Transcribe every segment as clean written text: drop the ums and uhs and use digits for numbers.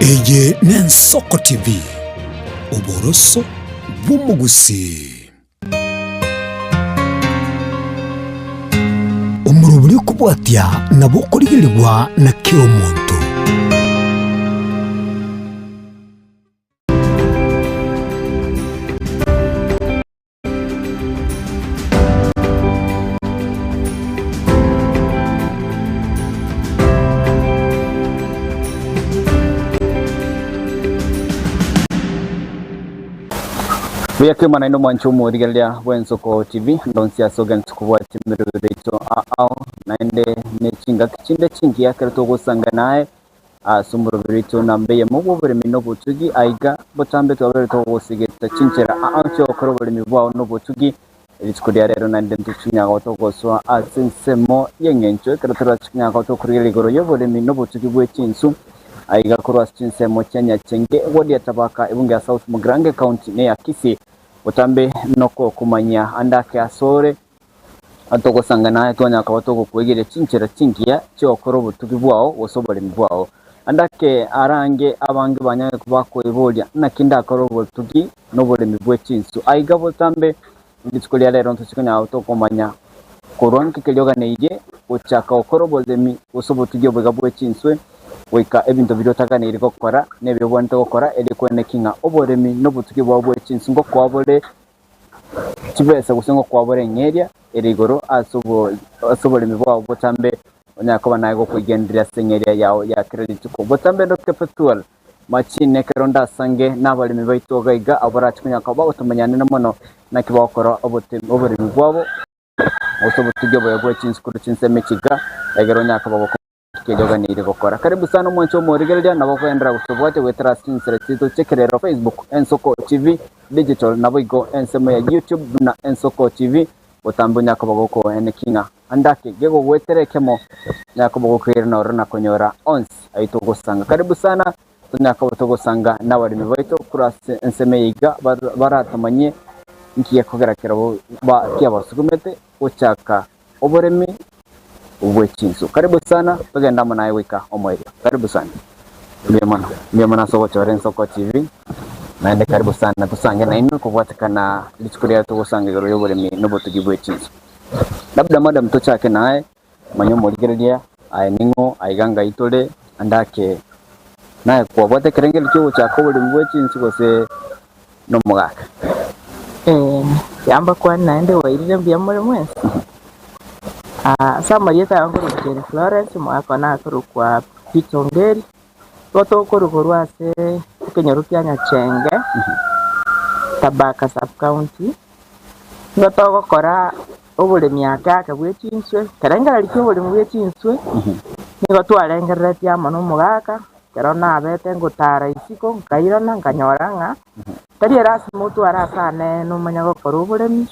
Eye n'Ensoko TV, oboroso bw'omogusii. Omorobori okobwatia nabo okorigerigwa na kera omonto. Buya kegima naende omwanche omorigereria bw'Ensoko TV, ndonsi ase ogense kobwatia emeroberi yaito ao, naende ne chingaki chinde chingiya ekero togosanga naye Ase omoroberi oito namba eyemo bw'oboremi na obotugi, aiga botambe twabeire togosigeta chinchera ao chi'ogokora oboremi bwao na obotugi. Rituko ria rero naende ntochinyaka togosoa ase ensemo y'eng'encho ekero torachinyaka tokorigereria igoro y'oboremi na obotugi bwe chinsu aiga korwa ase chinsemo chia Nyachenge, eward ya Tabaka, ebunge ya South Mugirango, ecounty neya Kisii. Botambe nokokomanyia ande ake asore. Togosanga naye twanyara koba togokwegeria chinchera chingiya chi'ogokora obotugi bwao gose oboremi bwao. Ande ake arange abange banyare koba bakoiboria, Naki ndakore obotugi na oboremi bwe chinsu? Aiga botambe rituko ria rero ntochi konyara tokomanya korwa nki keria oganeirie gochaka gokora oboremi gose obotugi oboiga bwe chinswe goika ebinto biria otaganeirie gokora na ebi obwenerete gokora erio kweneki ng'a oboremi na obotugi bwao bwe chinsu ngokoa bore chibesa gose ngokwabora eng'eria ere igoro ase oboremi bwao botambe, onyare koba naye gokoigendereria ase eng'eria yao ya kera rituko. Botambe ndoke Pethuel machine ekero ndasange nabaremi baito iga iga abwo barache konya koba bagotomanya mono naki bagokora oboremi bwabo gose obotugi obuya bwe chinsukuru chinsemo echi iga, egere onyare koba goko. Keria oganeire gokora. Karibu sana omwanche omorigereria nabo okoenderera gotobwatia goetera ase chinsera chiaito chi'ekerero Facebook Ensoko TV Digital naboigo ensemo ya YouTube buna Ensoko TV botambe onyare koba gokoenekia ng'a ande ake gegogoetera ekemo onyare koba gokoirana ororo na konyora onsi ayio togosanga. Karibu sana tonyare koba togosanga nabaremi baito korwa ase ensemo eye iga baratomanyie nki gekogera kerobwo kiabasugumete gochaka oboremi bwe chinsu. Karibu sana togende amo naye goika omoerio. Karibu sana. Mbuya mono. Mbuya mono ase ogochora Ensoko TV. Naende karibu sana tosange nainwe kobwatekana rituko riaye togosanga igoro y'oboremi na obotugi bwe chinsu. Labda madam tochake naye manya omorigereria aye ning'o aiga ngai tore ande ake naye kwabwate ekerengererio kiogochaka oboremi bwe chinsu gose nomogaka. Yamba kwani naende bwairire mbuya more mwensi? Ase amarieta aye nkorokwa Jane Florence, omogaka one akorokwa Peter Ongeri, nigo tokorwa korwa ase ekenyoro kia Nyachenge, Tabaka sub county, nigo togokora oboremi ake ake bwe chinswe, ekerengererio kia oboremi bwe chinswe, nigo twarengereretie amo na omogaka, Ekero nabete ngotara isiko, nkairana, nkanyora ng'a tari erasima otware ase ane nomanye gokora oboremi,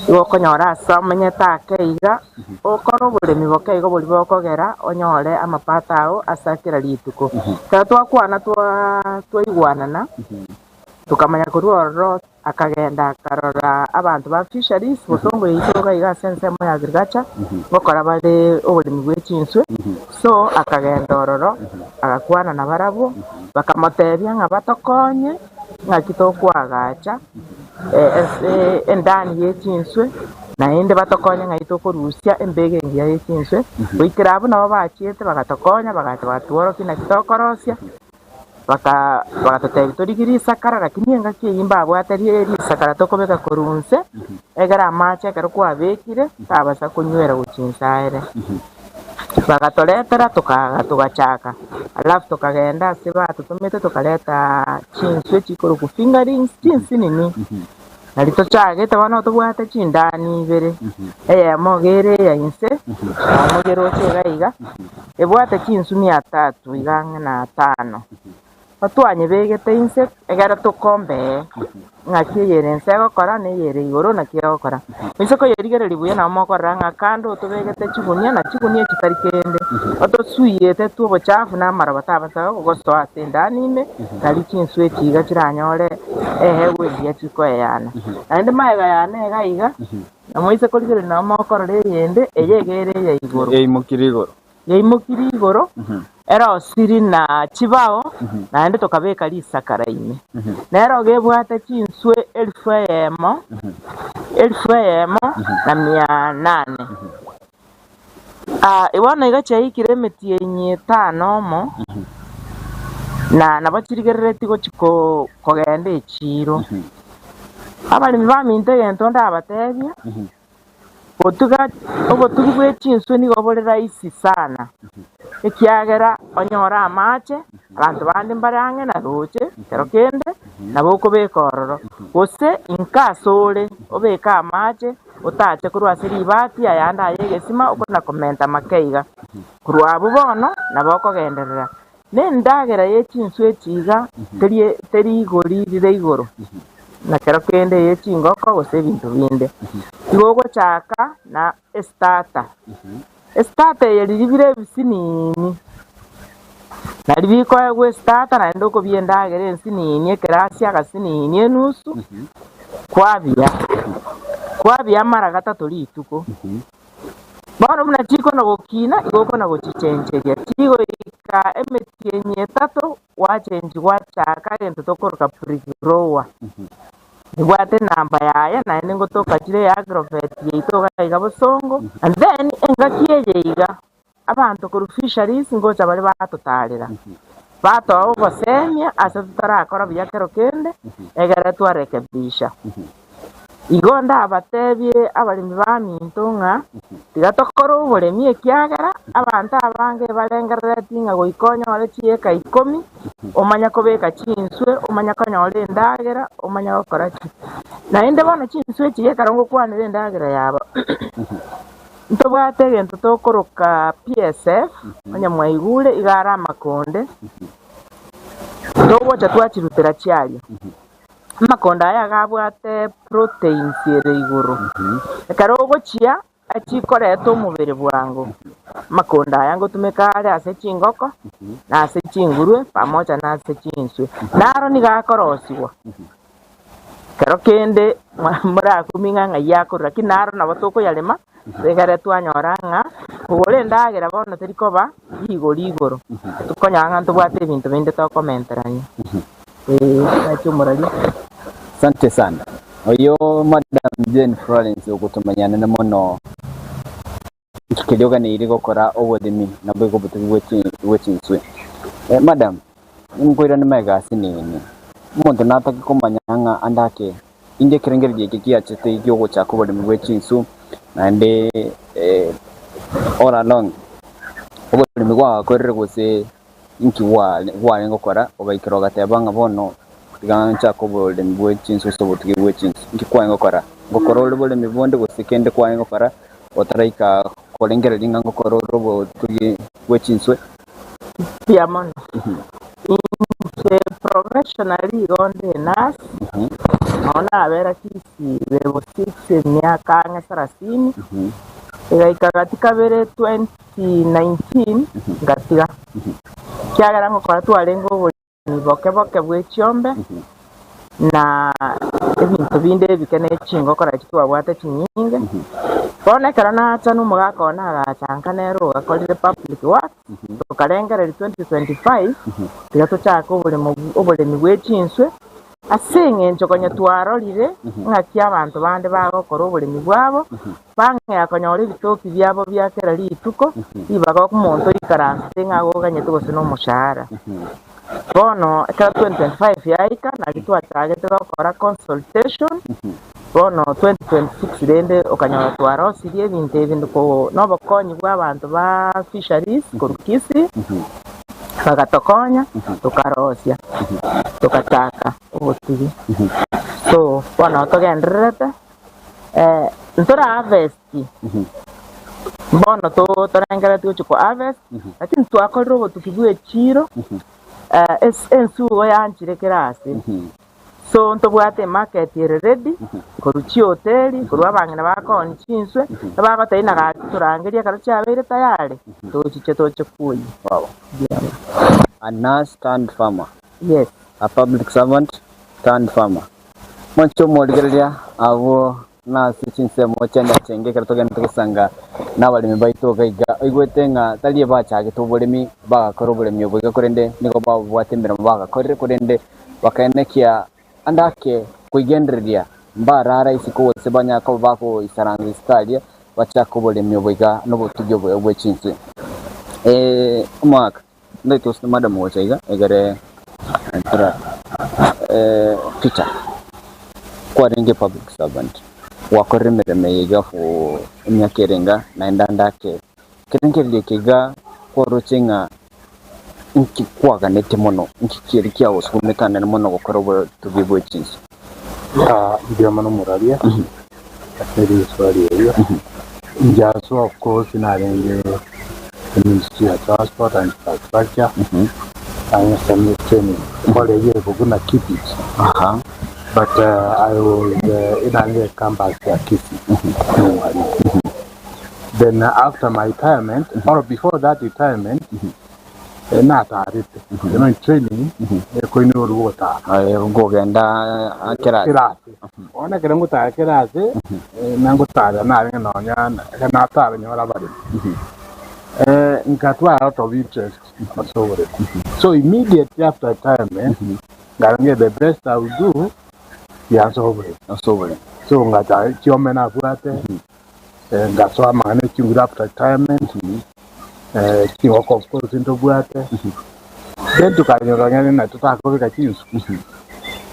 igo okonyora ase omenyete ake iga, okore oboremi boke igo boria bokogera onyore amapato ao ase kera rituko. Ekero twakwana twaa twaigwanana, tokamanya korwa ororo. Akagenda akarora abanto ba fisheries, bosongo yaito iga iga ase ensemo ya agriculture, ngokora bare oboremi bwe chinswe, so akagenda ororo, agakwana nabarabwo, bakamotebia ng'a batokonye ng'aki tokoagacha ase endani ye chinswe, naende batokonye ng'ai tokorusia embego engiya ye chinswe, goikera abwo nabo bachiete bagatokonya bagacha bagatworokia naki tokorosia. Bagatotebia torigie risakara, lakini engaki eyio mbabwate risakara tokobeka korwa inse, egere amache ekero kwabekire tabasa konywera gochia inse aere. Bagatoretera togachaka, alafu tokagenda ase batotomete tokareta chinswe chikorokwa fingerlings chinsinini, nari tochagete bono tobwate chindani ibere, eyemo iga ere eya inse, eyemo iga eroche iga iga, ebwate chinswe mia tatu iga ang'e na tano. Otwanyebegete inse ekero tokombee ng'aki eyere inse egokora na eyere igoro naki egokora. Inse koyerigereria buya nabo mokorora ng'a kando otobegete chigunia na chigunia echi tari kende, otosuiyete tu obochafu na amaroba tabasa gosoa ase endani ime, nari chinswe echi iga chiranyore ehewa engiya chikoeyana. Naende magega yane iga iga, na moise korigereria nabo mokorora eyende, eye iga ere eya igoro. Yaimokirie igoro. Yaimokirie igoro. Erosiri na chibao, naende tokabeka risakara ime. Nero gebwate chinswe elifu eyemo, elifu eyemo na mia nane. Ah, bono iga chiaikire emetienyi etano omo, na nabo chirigereretie gochia ko- kogenda echiiro. Abaremi baminto egento ndabatebie, Gotuga obotugi bwe chinswe nigo bore rahisi sana, ekiagera onyore amache, abanto bande mbare ang'e na roche ekero kende nabo okobeka ororo, gose inka asore obeke amache otache korwa ase ribati ayande aye egesima okona komenta make iga. Korwa abwo bono nabo okogenderera. Na endagera ye chinswe echi iga teri teri igori rire igoro, na kero kende eye chingoko gose ebinto binde. Igo ogochaka na estarter. Estarter eye riria bire ebisinini, nari bikoegwa estarter naende okobia endagera ensinini ekerasi agasinini enusu, kwabia, kwabia mara gatato rituko. Bono buna chikona gokina, igo okona gochichencheria. Chigoika emetienyi etato, gwachenchi gwachaka egento tokoroka pre-grower. Nibwate enamba yaye naende ngotoka chire ya agrovet yaito iga iga bosongo. And then engaki eye iga, abanto korwa fisheries ngocha bare batotarera, batoa ogosemia ase totarakora buya kero kende, egere twarekebisha. Igo ndabatebie abaremi baminto ng'a tiga tokore oboremi, ekiagera abanto abange barengereretie ng'a goika onyore chieka ikomi, omanye kobeka chinswe, omanye konyora endagera, omanye gokora ki. Naende bono chinswe echi ekero ngokwanera endagera yabo, ntobwate egento tokoroka PSF, onye mwaigure iga are amakonde, togocha twachirutera chiaria. Amakondo aya iga abwate proteins ere igoro. Ekero ogochia achikoreta omobere bwango. Amakondo aya ngotumeka are ase chingoko, na ase chingurue, pamoja na ase chinswe. Naro nigo akorosigwa, ekero kende morakumie ng'a ng'ai akorwa, lakini naro nabo tokoyarema, egere twanyora ng'a kogora endagera bono teri koba rigori igoro, tokonyora ng'a ntobwate ebinto binde tokomenterania. Ee, omoraria. Asante sana. Oyo Madam Jane Florence ogotomanyana mono keria oganeire gokora oboremi naboigo obotugi bwe chinswe. Eh, madam, nkoirane magega ase nini. Omonto natake komanya ng'a ande ake inki ekerengererio eke kiachete giogochaka oboremi bwe chinsu naende eh, all along oboremi gwagakorire gose Inki gwarenge gokora ogaikera ogateba ng'a bono tiga nchake oboremi bwe chinsu gose obotugi bwe chinsu? Inki kwarenge gokora? Ngokora ore boremi bonde gose kende kwarenge gokora otaraika korengereria ng'a ngokora ore obotugi bwe chinswe? Mbuya mono. Inche professionally igo nde enurse, nabo nabera Kisii level six emiaka ang'e sarasini, egaika gati kabere 2019 ngatiga, ekiagera ngokora twarenge oboremi boke boke bwe chiombe, na ebinto binde ebike ne chingoko nachi twabwate chinyinge. Bono ekero nacha na omogaka one agacha nka nere ogakorire public works, tokarengereria 2025 tiga tochake oboremo oboremi bwe chinswe, Ase engencho konya twarorire ng'aki abanto bande bagokora oboremi bwabo, bang'ea konyora ebitoki biabo bia kera rituko, ribaga omonto oikaransete ng'a agoganyete gose nomoshahara. Bono ekero 2025 yaika nari twachagete gokora consultation, bono 2026 rende okanyora twarosirie ebinto ebi nobokonyi bwa abanto ba fisheries korwa Kisii, bagatokonya tokarosia togachaka obotugi. So bono togendererete ntora harvest bono torengereretie gochia ko harvest lakini twakorire obotuki bwa echiro ensugo yanchire kera ase. So ntobwate emarket ere ready korwa chihoteli, korwa abang'ina bakoonia chinswe, ebagotebia ng'a gaki torangerie ekero chiabeire tayari, tochiche toche kwoyia. Wow. A nurse turned farmer. Yes. A public servant turned farmer. Mwanche omorigereria abwo. na ase chinsemo chia Nyachenge ekero togenderete gosanga nabaremi baito iga iga. Oigwete ng'a tari ebachagete oboremi bagakora oboremi obo iga korende nigo babwate emeremo bagakorire korende bakaenekia ande ake koigendereria mbarara isiko gose banyare koba bagoisaransa isiko aria bachake oboremi obo iga na obotugi obo bwe chinswe. Omogaka Ndaitu ase madam gocha iga egere tora Peter kwarenge public servant gwakorire emeremo eye iga for emiaka ere enga naende ande ake ekerengererio eke iga kwaroche ng'a inki kwaganete mono inki kiaria kiagosukumete anene mono gokora obotugi bwe chinsu? Mbuya mono omoraria ase riswali erio. Inche ase of course narenge ministry ya transport and infrastructure naye training college ere buna KIPIT but I was narenge campus ya Kisii nomwalimu. Then after my retirement or before that retirement natarete you know in training ekoinigwa orwo gotara. Aye nkogenda kerasi. Kerasi. Bono ekero ngotara kerasi nangotara narenge nonya ekero natara nyora abaremi nkatwara out of interest ase oboremi. So immediately after retirement nkarenge the best I will do tiansa oboremi. Ase oboremi. So ngachaka chiombe nabwate ngasoa amang'ana e chinguru after retirement, chingoko of course ntobwate, then tokanyora ng'a ng'a totakobeka chinsu,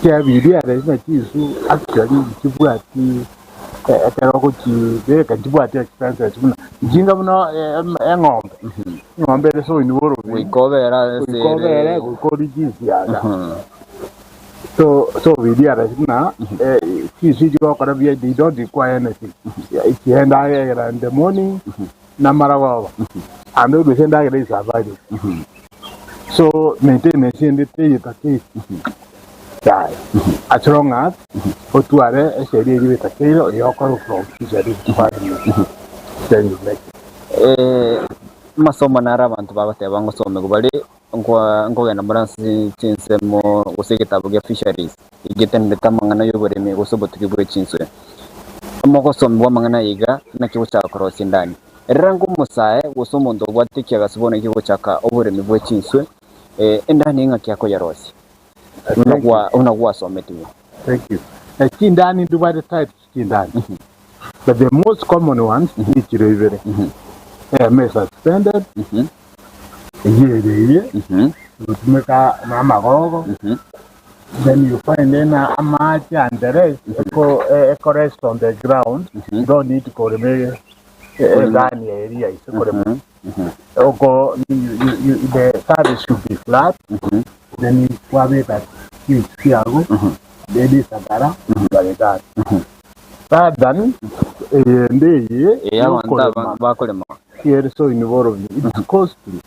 chiabiria ere buna chinsu actually nchibwati ekero ogochibeka nchibwati expenses buna nchinga buna eng'ombe, eng'ombe ere soin borobi, Goika obere ase goika obere ere. goika origie chinsiaga. So so we realize buna chinsu chigokora buya they don't require anything. Chiendagera in the morning na amarogoba and always endagera is available. So maintenance ende teiyo etakeire yaya as long as otware esheria eria etakeire oyokore from fisheries department then you make it. Amasomo naro abanto bagoteba ngosomigwa bare Nkogenda more ase chinsemo gose egetabu gia Fisheries, egetenenete amang'ana y'oboremi gose obotugi bwe chinswe. Omogosomigwa amang'ana aya iga naki ogochaka korosia endani. Rera ng'omosae gose omonto obwate ekiagasi bono ekegochaka oboremi bwe chinswe, endani ng'aki akoyerosia buna gwasometigwe. Thank you. Chindani ntobwate types chindani but the most common ones nichiro ibere. Eyemo esuspended Eyio ere eye egotumeka na amagogo, then you find ng'a amache and the rest eko eko rest on the ground, you don't need korema egani eria ase korema. Oko you you the surface should be flat, then kwabeka chiusi chiago, then risakara like that. Rather than eyende eye Eye abanto aba yokorema. bakorema. Here so involved, it's costly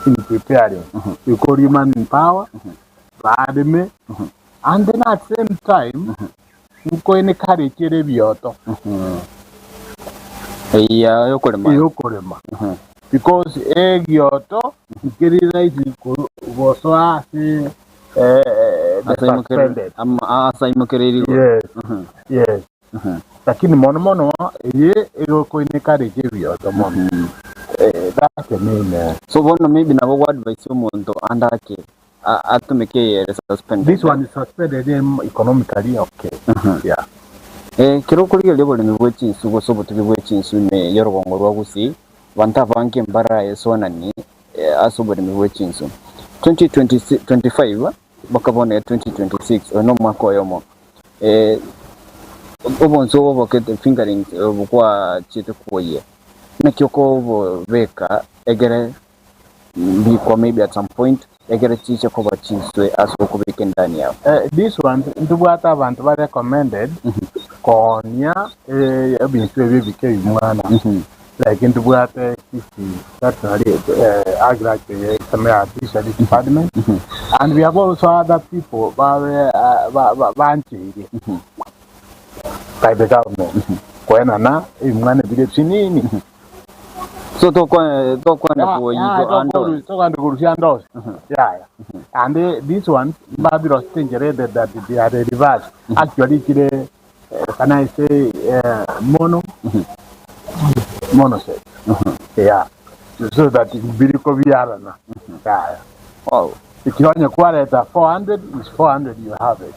in preparing. You call human power, bareme, and then at same time, nkoencourage ere ebioto Eya yokorema. eyokorema because egioto nkeri rahisi gosoa ase the suspended. Ase aimokereiri igoro. Yes, yes. Lakini mono mono eye egokoencourage ebioto mono. That's the main. So bono maybe nabo gwa advise omonto ande ake atumeke eye ere suspended. This one is suspended economically okay. Yeah. Ekero okorigereria oboremi bwe chinsu gose obotugi bwe chinsu ime y'orogongo rwa Gusii, abanto abange mbaraesoananie ase oboremi bwe chinsu. 2025 mpaka bono iga 2026 oyo nomwaka oyomo. Obonsu obo obokete fingerlings obo gwachiete koyia, naki okobobeka egere mbikwa maybe at some point egere chiche koba chinswe ase okobeka endani yao. This one ntobwate abanto ba recommended koonia ebinto ebi ebike ebimwana like ntobwate Kisii veterinary agriculture ya fisheries department and we have also other people babe bancheire by the government koenana ebimwana ebire ebsinini. So tokwana koyigwa ando. Tokwana korusia ando onsi. Yaya. And these ones mbabirosete enchera ende that they are reversed. Actually chire. Can I say mono monosex yeah so that mbiri kobiarana yaya. Wow. Ekero onye kwareta 400 is 400 you have it.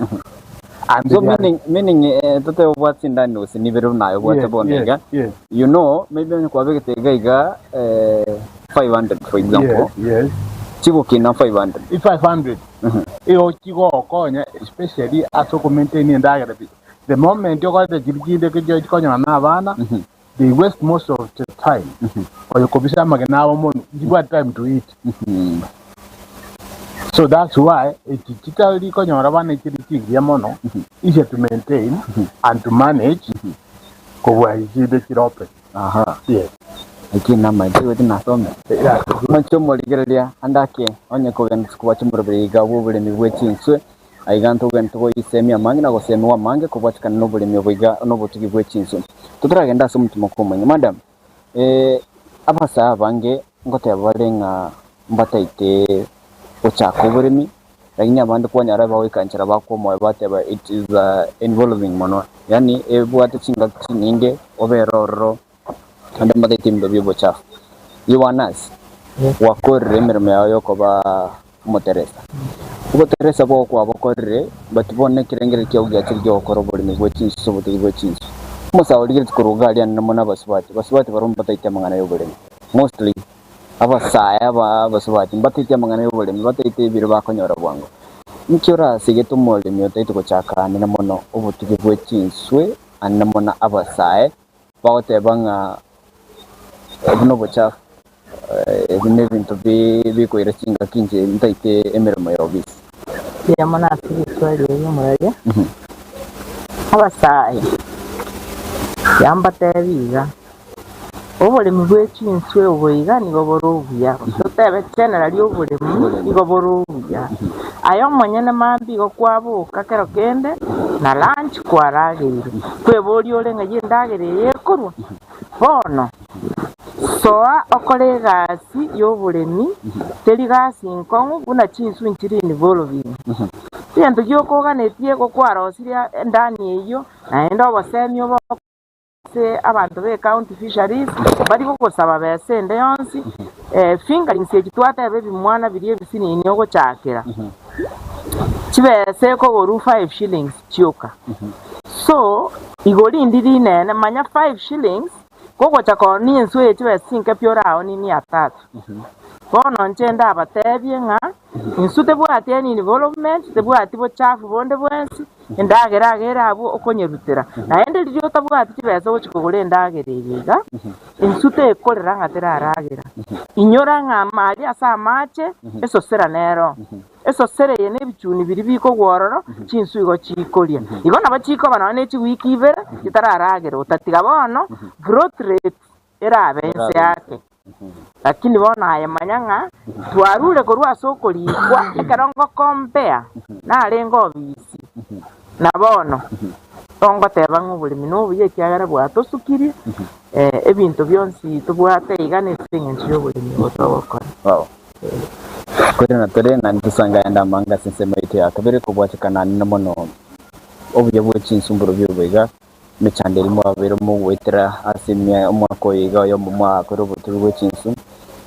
And So they are- meaning meaning eh, tote obwate chindani gose nibere buna aye obwate Yes, bono yes, iga. yes. You know maybe onye kwabegete iga iga eh, 500 for example Yes, yes. chigokina 500. I 500 igo chigokonya especially ase okomaintain endagera pi. The moment okoreta chiria chinde kecho chikonyora na abana they waste most of the time oyo kobisa amagena abo mono nchibwati time to eat. So that's why echi chitari konyora abana echiri chingiya mono easier to maintain and to manage kobua echinde chire open. Aha. Yes. Eki namaete gote nasome. Yeah. Omochie omorigereria ande ake onye kogenda kobacha omoroberi iga bw'oboremi bwe chinswe, aiga ntogende togoisemia amange na gosemiwa amange kobwatikana noboremi obo iga nobotugi bwe chinswe. Totaragenda ase omotima kw'omoinga. Madam, eh, abasae abange ngoteba bare ng'a mbataete gochaka oboremi, lakini abande kwanyora bagoika nchera bakwa omoyo bateba it is involving mono, yaani ebwate chingaki chinyinge obere ororo naende mbataete ebinto bia obochafu. You are nurse, gwakorire emeremo yao yokoba omoteresa. Oboteresa bwao kwabokorire but bono ekerengererio kiao giachire giogokora oboremi bwe chinsu obotugi bwe chinsu. Omosae origeretie korwa iga aria mono abasubati, abasubati barobwo mbataete amang'ana ya oboremi mostly Abasae aba abasubati mbataeti amang'ana y'oboremi, bataete ebiro bakonyora bwango. Inki orasegete omoremi otaete gochaka anene mono obotugi bwe chinswe anene mono abasae bagoteba ng'a obo nobochafu, ebi nebinto bikoira chingaki inche ntaete emeremo ya obisi. Mbuya mono ase riswali erio omoraria. Abasae, yambatebi iga. Oboremi bwe chinswe obo iga nigo bore obuya, gose totebe generally oboremi nigo bore obuya. Aye omonyene mambia igo kwaboka kero kende na lunch kwarageire, kweboria ore ng'ai endagera eye ekorwa? Bono, soa okore egasi ya oboremi, teri gasi nkong'u buna chinswe nchiri involving. Egento giokoganetie igo kwarosirie endani eyio, naende obosemi obo. Ase abanto be County Fisheries mbari gogosaba besa ende yonsi, fingerlings echi twateba ebimwana biria ebisinini ogochakera, chibesa ekogorwa five shillings chioka. So, igo rindi rinene, manya five shillings, kogocha koonia enswe eye chibesa chinke pi oraonie mia tatu. Bono inche ndabatebie ng'a Insu tebwati any involvement, tebwati bochafu bonde bwensi, endagera iga ere abwo okonyerutera. Naende riria otabwati chibesa ogochia kogora endagera eye iga, insu tekorera ng'a teraragera. Inyora ng'a aria ase amache, esosera nero. Esosera eye na ebichuni biria bikogwa ororo, chinsu igo chikoria. Igo nabo chikoba nonya ne chiwiki ibere, chitararagera otatiga bono, growth rate erabe inse ake. Lakini bono aye manya ng'a twarure korwa ase okorikwa ekero ngokompea narenge obisi, na bono tongoteba ng'a oboremi nobuya ekiagera bwatosukirie ebinto bionsi tobwate iga nase eng'encho y'oboremi obo togokora. Wow. Korende tore naende tosangaende amanga ase ensemo yaito ya kabere kobwatekana mono obuya bwe chinsumburo biobo iga. Emechando eria mwabeire mogoetera ase omwaka oyo iga oyomo mwagakora obotugi bwe chinsu,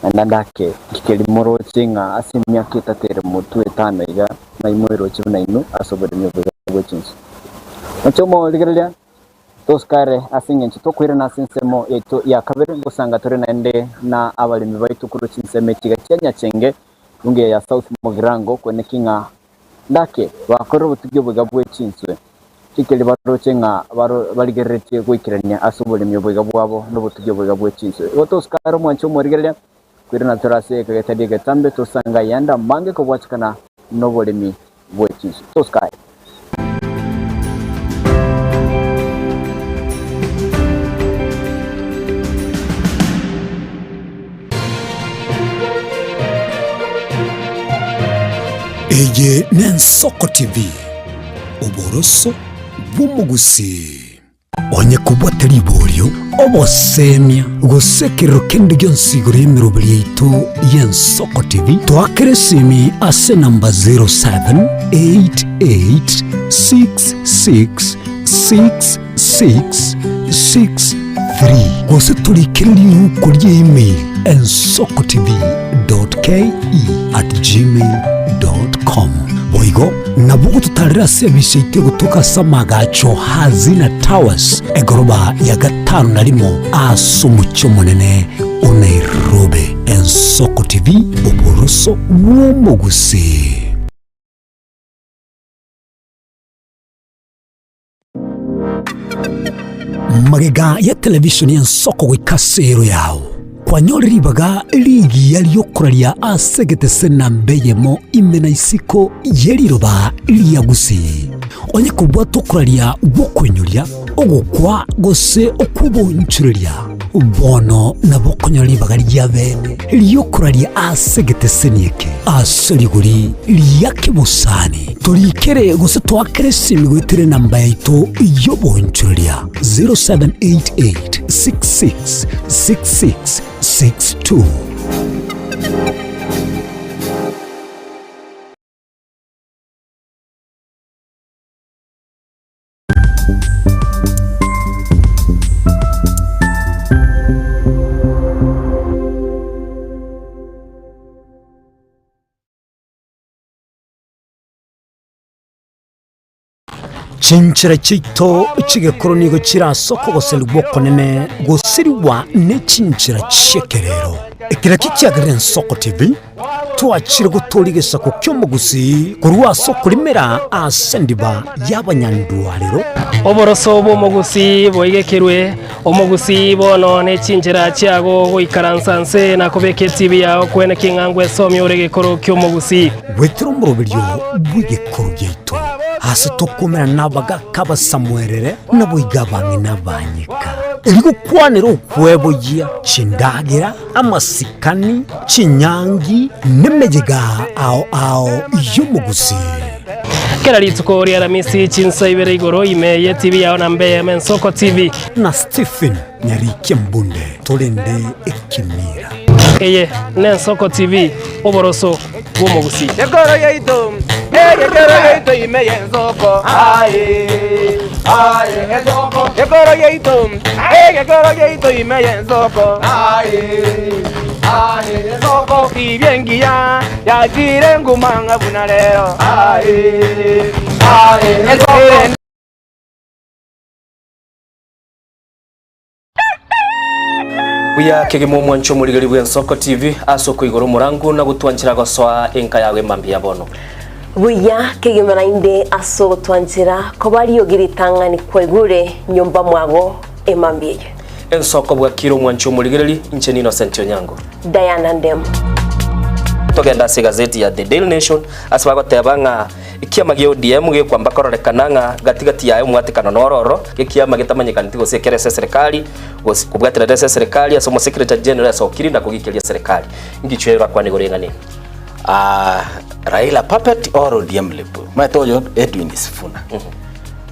naende ande ake keri moroche ng'a ase emiaka etato ere motwe etano iga ng'ai moeroche buna inwe ase oboremi obo iga bwe chinsu. Inche omorigereria, tosikare ase engencho tokoirana ase ensemo yaito ya kabere, ngosanga tore naende na abaremi baito korwa chinsemo echi iga chia Nyachenge, bunge ya South Mugirango, kweneki ng'a Ndake bakore obotugi oboiga bwe chinswe, chikeri baroche ng'a barigereretie goikerania ase oboremi oboiga bwabo nobotugi oboiga bwe chinswe. Igo tosuka ere omwanchi omorigereria, koirana tore ase ekegetari egetambe, tosange ayande amange kobwachekana noboremi bwe chinswe. Tosuka aye. Eye n'Ensoko TV, oboroso bw'omogusii. Onye kobwate riborio, obosemia, gose ekerero kende gionsi igoro y'emeroberi yaito y'Ensoko TV, toakere esimi ase enamba 078866. 6663 gose torikere riuko ria email ensokotv.ke@gmail.com. Boigo nabo ogototarera ase ebisa yaito egotoka ase amagacho Hazina Towers egoroba ya gatano na rimo ase omochie omonene o Nairobi. Ensoko TV, oboroso bw'omogusii. Magega ya televishoni y'ensoko goika ase ero yao, kwanyore ribaga rigiya ri'okoraria ase egetese namba eyemo ime na isiko ye riroba ria Gusii. Onye kobwata okoraria gw'okoinyoria, ogokwa gose okw'obonchoreria, bono nabo okonyora ribaga ria bene ri'okoraria ase egeteseni eke ase rigori ria kebosani. Torikere gose toakere esimi goetera enamba yaito y'obonchoreria 0788 66 66 62. Chinchera chiaito chi'egekoro nigo chire ase okogoserigwa okonene gosirigwa ne chinchera chi'ekerero. Eke nakio kiagerire Ensoko TV twachire gotooria egesaku ki'omogusii korwa ase okorimera ase endiba y'abanyandwarero. Oboroso bw'omogusii boigekerwe, omogusii bono ne chinchera chiago goikaransa nse na kobeka etibi yao kwene king'a ngwesomia ore egekoro ki'omogusii. Goetera omoroberio bw'egekoro giaito, ase tokomerana nabagaaka abasamuerere, naboigo abang'ina abanyeka, erio gokwanera okweboyia chindagera, amasikani, chinyangi, nemeyega ao ao y'omogusii. Kera rituko ria Aramisi chinsa ibere igoro ime ye TV yao na mbe eyemo Ensoko TV. Na Stephen Nyarikia Mbunde torende ekemira. Eye n'Ensoko TV, oboroso bw'omogusii. Ekoro yaito, egekero yaito ime y'ensoko. Aye, aye, ensoko. Ekoro yaito, egekero yaito ime y'ensoko. Aye, aye, ensoko. Tibia engiya yachire nguma ng'a buna rero. Aye, aye, ensoko. Buya kegima omwancho omorigeri bw'Ensoko TV ase okoigora omorango na gotwanchera gosoa enka yago emambia ya bono. Buya kegima naende ase ogotwanchera koba riogi ritang'ani kwaigure nyomba mwago emambia eye. Ensoko bwakire omwancho omorigereri, inche ni Innocent Onyango. Diana Ndemo. Togende ase egazeti ya The Daily Nation ase bagoteba ng'a Ekiama gia ODM gekwamba kororekana ng'a gati gati yaye omwatekano noro oro, ekiama getamanyekaneti gose ekere ase eserekari, gose kobwaterera ase eserekari ase omosekretary general asokire na kogikeria eserekari. Inki chio orakwane igoro y'eng'ana eye? Ah, Raila puppet or ODM lip? Omanyete oyo Edwin Sifuna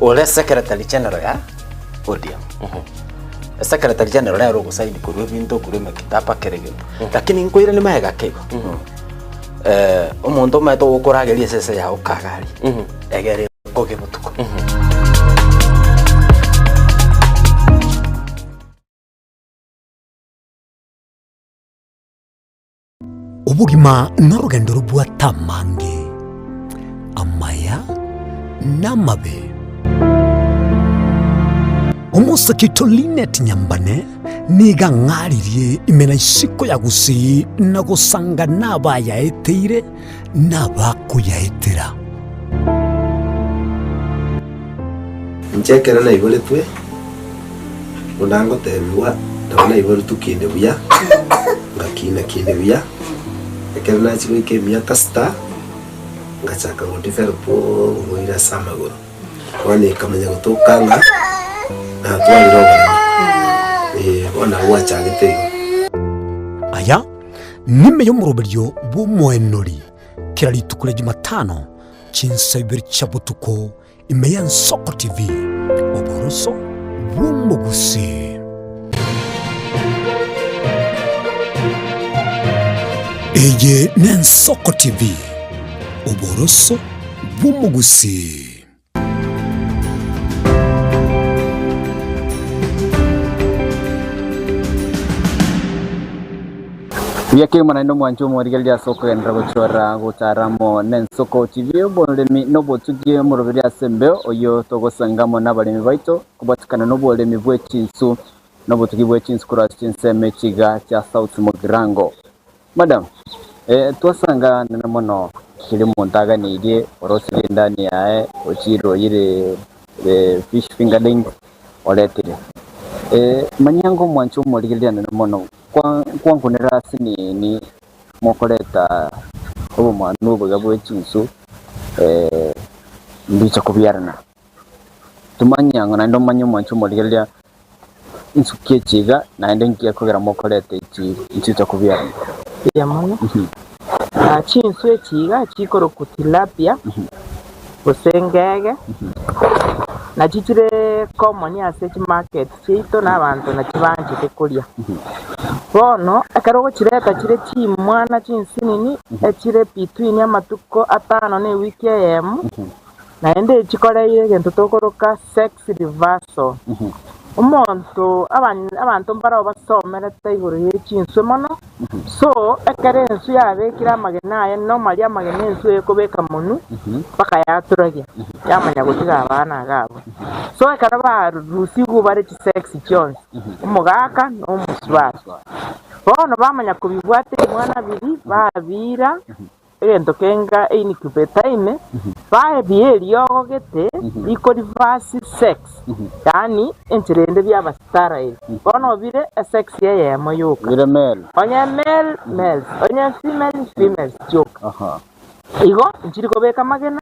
ore secretary general ya ODM. Secretary general nere ogosaini korwa ebinto korwa emekitaba kera egento. Lakini nkoirania magega ake igo. Omonto omanyete ogokorageria esese yao kagari, egere ekoge botuko. Obogima norogendo robwate amange, amaya na amabe. Omosake oito Linet Nyambane nigo ang'aririe ime na isiko ya Gusii na gosanga nabayaeteire na abakoyaetera. Inche ekero naiboretwe, buna ngotebigwa, nabo naiboretwe kinde buya, ngakina kinde buya, ekero nachia goika emiaka sita, ngachaka go develop oborwaire ase amagoro. Bono ekamanya gotoka ng'a natwarire oboremo, eh, bono nabo gwachagete igo. Aya nime y'omoroberio bw'omoenori kera rituko ria Jumatano chinsa ibere chia botuko ime y'Ensoko TV, oboroso bw'omogusii. Eye n'Ensoko TV, oboroso bw'omogusii. Buya kegima naende omwanche omorigereria ase okogenderera gochora gotara amo nensoko TV oboremi nobotugi omoroberi ase embeo oyio togosanga amo nabaremi baito kobwatikana noboremi bwe chinsu nobotugi bwe chinsu korwa ase chinsemo echiga chia South Mugirango. Madam, eh, twasanga nene mono keri omonto aganeirie orosirie endani yaye ochire oyire eh, fish fingerlings oretire. Eh, manyia ng'a omwanche omorigereria nene mono kwa nkwankunera ase nini mokoreta obomwanu obuya bwe chinsu eh, mbicha kobiarana. Tomanye ng'a naende omanye omwanche omorigereria Insuki echi iga, naende inki gekogera mokoreta echi nchicha kobiarana? Mbuya mono. Ah, Chinsu echi iga chikorokwa tilapia gose ngege, nachi chire common ase chimarket chiaito na abanto nachi banchete koria. Bono ekero ogochireta chire chimwana chinsinini, echire between amatuko atano na ewiki eyemo, Naende chikoreire egento tokoroka sex reversal. Omonto abanto mbarao basomerete igoro ye chinswe mono, so ekero enswe yabekire amagena aye normally amagena enswe ekobeka monwe mpaka yaturagia yamanya gotiga abana iga abwo. So ekero barusigwe bare chisex chionsi, omogaka na omosubati, bono bamanya kobibwata ebimwana biria babiira. Egento kenga incubator ime, baebie eriogo gete riko reverse sex, yaani enchera ende biaba sterile. Bono bire esex eyemo yoka. Bire male. Onye male, males, onye female, females chioka. Aha. Igo nchiri kobeka amagena,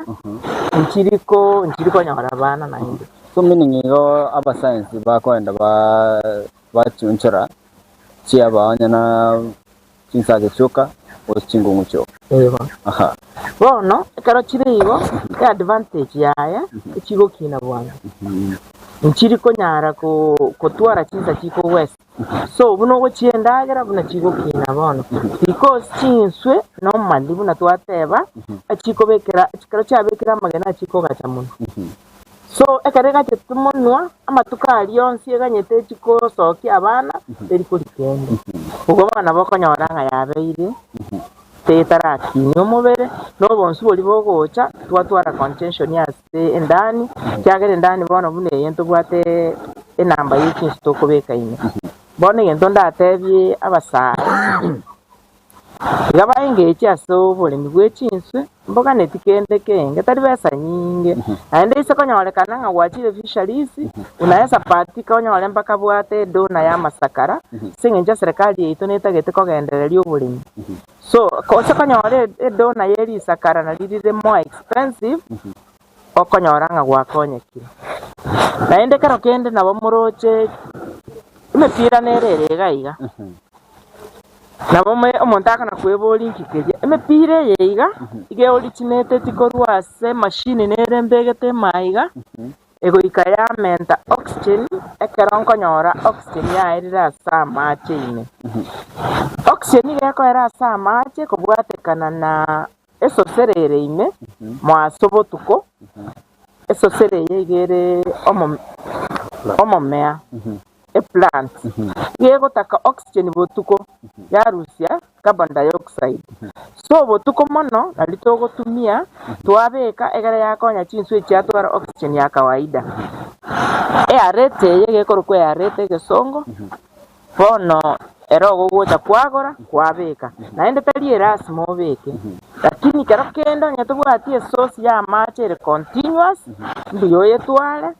nchiri ko nchiri konyora abana naende. So meaning igo abasayansi bakoenda ba bachionchora chiaba onye na Chinsake chioka, gose chingong'u chioka. Igo. Aha. Bono ekero chire igo, eadvantage yaye echigokina bwango. Nchiri konyara ko- kotwara chinsa chikogwesa. So buna ogochia endagera buna chigokina bono. Because chinswe normally buna twateba, echikobekera ekero chiabekire amagena achikogacha mono. So ekero egachete monwa, amatuko aria onsi eganyete echi kosokia abana, teri koria kende. Obwo bono nabo okonyora ng'a yabeire tetarakinia omobere, na obonsu boria bogocha, twatwara contention ase endani, ekiagera endani bono buna eye ntobwate enamba ye chinsu tokobeka ime. Bono egento ndatebie abasae, Iga baengeche ase oboremi bwe chinswe, mboganeti kende kenge, tari besa nyinge. Naende ise konyorekana ng'a gwachire fisheries, buna esapatika onyore mpaka bwate edona y'amasakara, ase eng'encho eserekari yaito netagete kogendereria oboremi. So, gose konyora edona ye risakara nari rire more expensive, okonyora ng'a gwakonyekire. Naende kero kende nabo moroche emepira nere ere iga iga. Nabo omonto akana kweboria inki keria, emepira eye iga, iga eoriginated korwa ase emashini nere mbegete ime iga, egoika yamenta oxygen, ekero nkonyora oxygen yaerire ase amache ime. Oxygen iga ekoera ase amache kobwatekana na esosera ere ime, moaso botuko, esosera eye iga ere omo omomea. eplant, iga egotaka oxygen botuko yarusia carbon dioxide. So botuko mono nari togotumia twabeka egere yakonya chinswe chiatwara oxygen ya kawaida. Earete eye iga ekorokwa earete egesongo, bono ero ogogocha kwagora kwabeka, naende tari erasima obeke, lakini kero kende onye tobwati esource ya amache ere continuous, mbuya oyetware.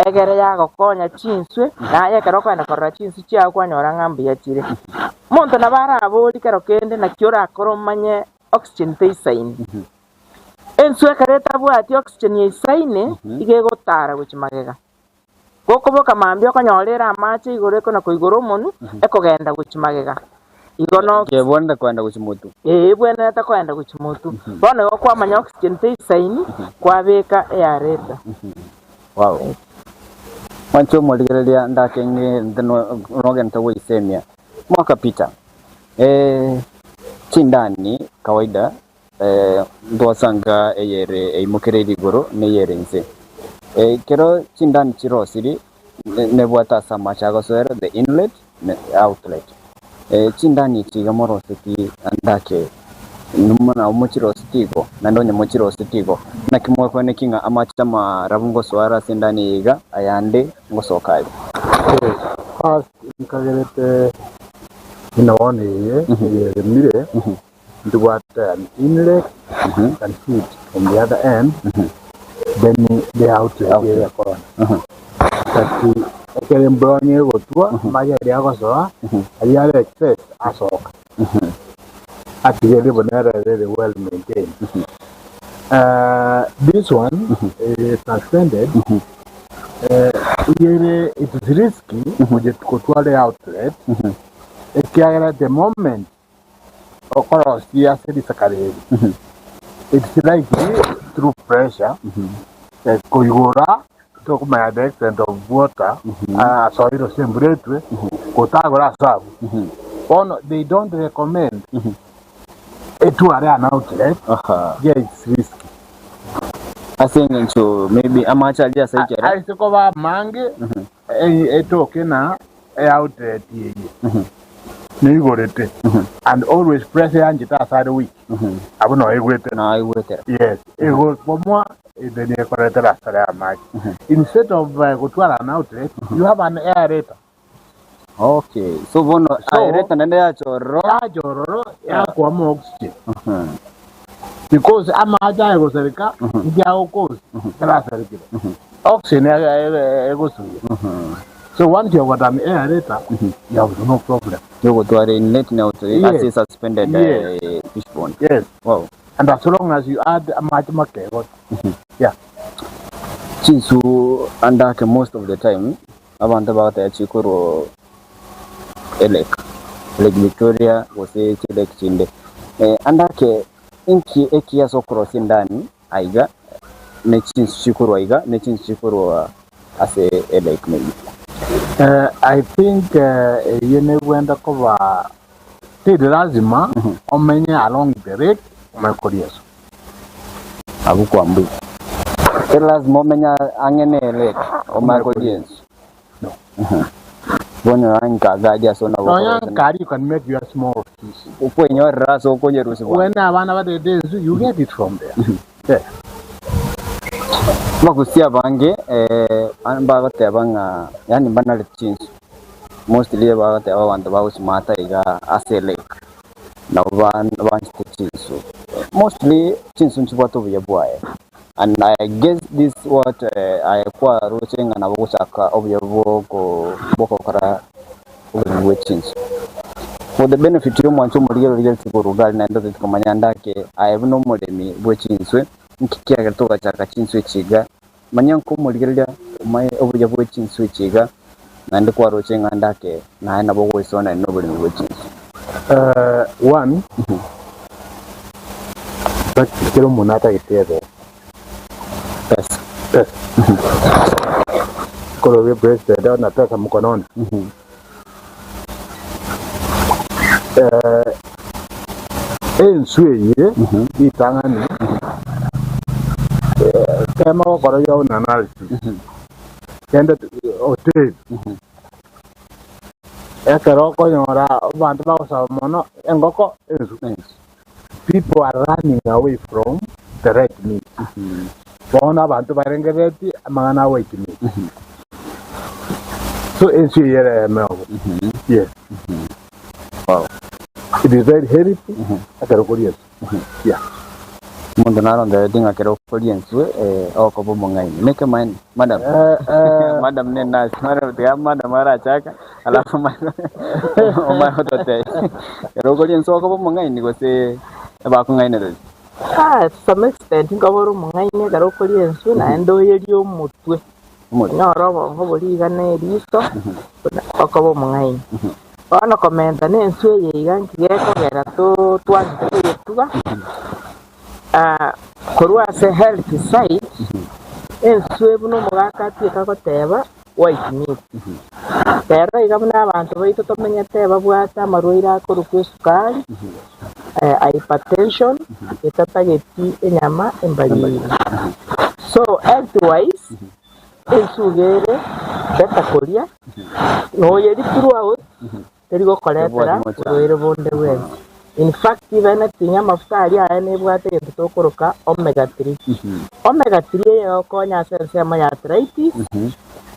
Egere yagokonya chinswe, na aye ekero okogenda korora chinswe chiao kwanyora ng'a mbuya chire. Omonto nabo araborie kero kende naki orakore omanye oxygen teisaini. Enswe ekero etabwati oxygen eisaine, iga egotara gochia magega. Gokoboka mambia okonyora ere amache igoro ekona koigora omonwe, ekogenda gochia magega. Igo no Kebwenerete kogenda gochia motwe. Ee, ebwenerete kogenda gochia motwe. Bono igo kwamanya oxygen teisaini, kwabeka eareta. Wow. Mwanche omorigereria ndakenge nogente goisemia. Mwaka Peter. Eh, chindani kawaida eh, ntwasanga eyere eimokereiri igoro na eyere inse. Eh, kero chindani chirosiri nebwate ase amache agosoera the inlet ne outlet. Chindani echi iga moroseti ndake nabo mochiroseti igo, naende onye mochiroseti igo, naki mwekweneki ng'a amache amarabu ngosoa are ase endani eye iga, ayande ngosoka are? First nkagerete buna bono eye eyeremire ntobwate an inlet and feed from the other end then the outlet ere ekona but ekero embura onye egotwa amache aria agosoa aria are excess asoka atigere buna ere ere well maintained. This one is suspended igere it is risky gotwara outlet ekiagera the moment okorosia ase risakara eri, it's likely through pressure koigora tokomanya the extent of water asoire ase embura etwe gotagora ase abwo. Bono they don't recommend etware an outlet yeah it's risky. Ase eng'encho maybe amache aria ase ekere. Aise koba amange etoke na eoutlet eye neigorete and always pressure yanchete ase are weak abwo noo egwetera. Noo egwetera. Yes, egokomwa then ekoretera asare amache. Instead of gotwara an outlet, you have an aerator. Okay, so bono So, aerator naende yacha ororo. Yacha ororo yakoama oxygen. Because amache aye gosareka inki agokosi kerasarekire. Oxygen egosuya. So once you have got an aerator, you have no problem. Yogotwara inlet na out Yes. ase suspended Yes. fish pond. Yes. Wow. And as long as you add amache makego. Yeah. Chinsu andake most of the time abanto bagoteba chikorwa elake, Lake Victoria gose chilake chinde. Andake inki ekiya ase okorosia endani aiga ne chinsu chikorwa aiga ne chinsu chikorwa ase elake maybe? I think eyio nebwente koba teri lazima omenye along the lake omanye koria ensu. Abwo kwambui. Teri lazima omenye ang'e ne lake omanye koria ensu. No. Bono nka agaria ase nabo Nonya okorosia. nkari you can make your small fish. Okwenyorera ase okonyerusia bwango. When abana batete ensu you get it from there. Yeah. Abagusia abange mbagoteba ng'a yaani mbanareti chinsu. Mostly bagoteba abanto bagosimata iga ase elake nabo banchete chinsu. Mostly chinsu nchibwate obuya bwaye and I guess this what aye kwaroche ng'a nabo ogochaka obuya bwogokora oboremi bwe chinsu. For the benefit ya omwancho omorigereria origeretie korwa iga aria naende otagete komanya ande ake aye buna omoremi bwe chinswe nki kiagerete ogachaka chinswe echi iga. Manya nkomorigereria omaye obuya bwe chinswe echi iga naende kwaroche ng'a ande ake naye nabo ogoisoanania noboremi bwe chinswe. One, kera omonto atagete ebesa. Pesa. Pesa. Korwa president na pesa mkononi. Enswe eye ritang'ani tema gokora your own analysis kende hoteli ekero okonyora abanto bagosaba mono engoko enswe people are running away from the red meat bono abanto barengereretie amang'ana a white meat so enswe eye ere eme obo yes it is very healthy ekero okoria enswe yeah. Omonto narongereretie ng'a ekero okoria enswe okoba omong'aini. Nekemaene madam? Madam ne nurse, madam tiga madam arachaka alafu omanye gototebia. Ekero okoria enswe okoba omong'aini gose bakong'ainereria? Ah, to some extent nkoba ore omong'aini ekero okoria enswe naende oyerie omotwe. Omotwe. Onyore obongo boria iga na eriso buna okoba omong'aini. Bono komenta na enswe eye iga nki gekogera to twanchete koyetuga, korwa ase health side, enswe buna omogaka atieka goteba white meat. Rero iga buna abanto baito tomenyete babwate amarwaire akorokwa esukari, hypertension, etatageti enyama embariri. So health wise, ensuga ere better koria, noyeria throughout. Teri gokoretera Tebwati mochando. borwaire bonde bwensi. In fact, even etinya amafuta aria aye nebwate egento tokoroka omega 3. Omega 3 eye egokonya ase ensemo ya arthritis,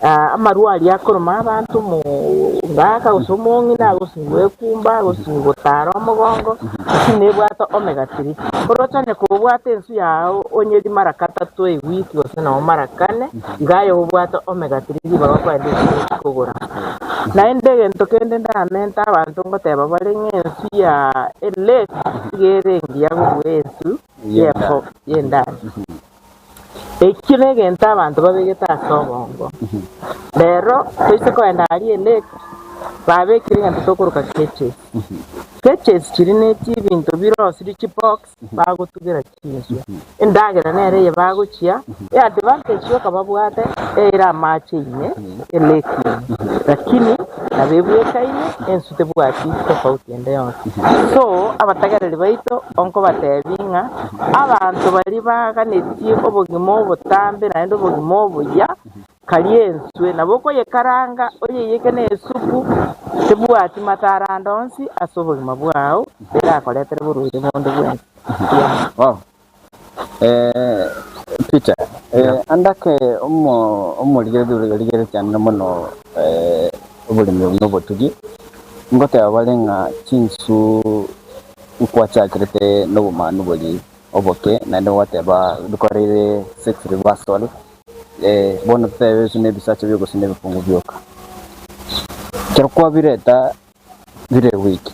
ah, amarwa aria akoroma abanto mo ngaka gose omong'ina gose gwekumba gose gotara omogongo, lakini nebwate omega 3. Oroche onye kobwate ensu yao onyeri mara katato ewiki gose nabo mara kane, iga aye obwate omega 3 ribaga okogenda echiro kogora. Naende egento kende ndamente abanto ngoteba bare ng'a ensu ya elake iga ere engiya kobua ensu y'efo y'endani. Ekio negento abanto babegete ase obongo. Rero toise kogenda aria elake, babekire egento tokoroka cages. Cages chiria ne chibinto birosirie chibox bagotugera chinswe. Endagera nere eye bagochia, eadvantage yoka babwate eire amache ime, elake ime, lakini nabo ebwekaine ensu tebwati tofauti ende yonsi. So abatagereri baito onkobatebia ng'a abanto baria baganetie obogima obotambe naende obogima obuya, Karia enswe, nabo okoyekaranga oyeiyeke ne esupu, tebwati matara ande onsi ase obogima bwao, terakoretere borwaire bonde bwensi. Yeah. Wow. Eh, Peter, eh, andake omo omorigereria origereretie ande mono eh, oboremi obo na obotugi, ngoteba bare ng'a chinsu nkwachakerete nobomanu boria oboke naende gwateba bikoreire sex reversal Eh, bono totebe ase nebisacha bioka gose nebikungu bioka. Ekero kwabireta bire ewiki,